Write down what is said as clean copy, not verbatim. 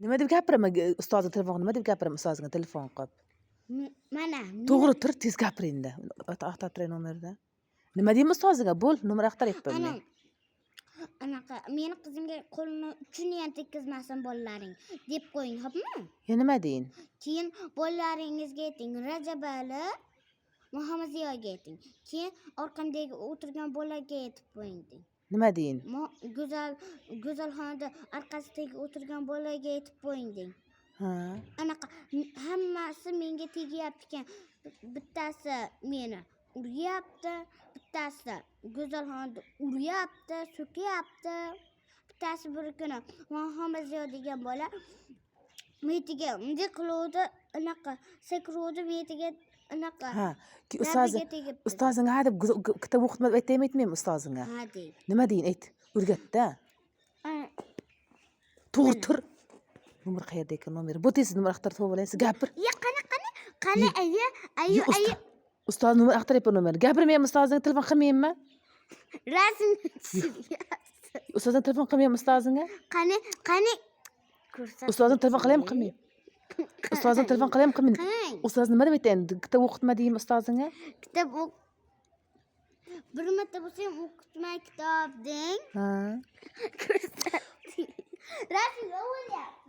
Nima deb gapiraman ustozga telefon, nima deb gapiraman ustozga telefon qilib? Mana To'g'ri tur, tez gapir endi. Axtarib turay nomerni. Nima deyman ustoziga? Bo'l, nomer axtaryapman Ana men. Anaqa meni qizimga qo'lini uchini ham tekkizmasin bolalaring deb qo'ying, xo'pmi? Ya nima deyin? Keyin bolalaringizga ayting, Rajabali, Muhammad Ziyoga ayting. Keyin orqamdagi o'tirgan bolaga aytib qo'ying deng. Nima deyin? Go'zal, Go'zalxonada orqasidagi o'tirgan bolaga aytib qo'ying deng. Ha. Anaqa hammasi menga tegyapti ekan. Bittasi meni uryapti, bittasi Go'zalxonni uryapti, so'kyapti. Bittasi bir kuni Muhammad Ziyo degan bola metiga bunday qiluvdi, anaqa sakruvdi metiga anaqa Ha. Ustozi labiga tegibdi. Ustozingga ha deb kitob o'qitma deb aytaymi, aytmaymi ustozingga? Ha, dey. Nima deyin, ayt. O'rgatda. To'g'ri tur. Nomer qayerda ekan nomer? Bu tez nomer axtarib topib olay. Siz gapir. Ya, qani, qani, qani, ayi, ayi, Ye, ayi. Ustoz nomer axtaryapman nomer. Gapirmayman ustozingga, telefon qilmaymanmi? Rasm tushiryapsiz. Ustozga telefon qilmayman ustozingga? Qani, qani. Ko'rsat. Ustozga telefon qilaymi, qilmaymi? Ustozga telefon qilaymi, qilmaymi? Qiling. Ustoz nima deb aytayin? Kitob o'qitma deymi ustozingga? Kitob o'q, bir marta bo'lsa ham o'qitma kitob deng. Ha. Ko'rsat. Rasmga o'lyapti.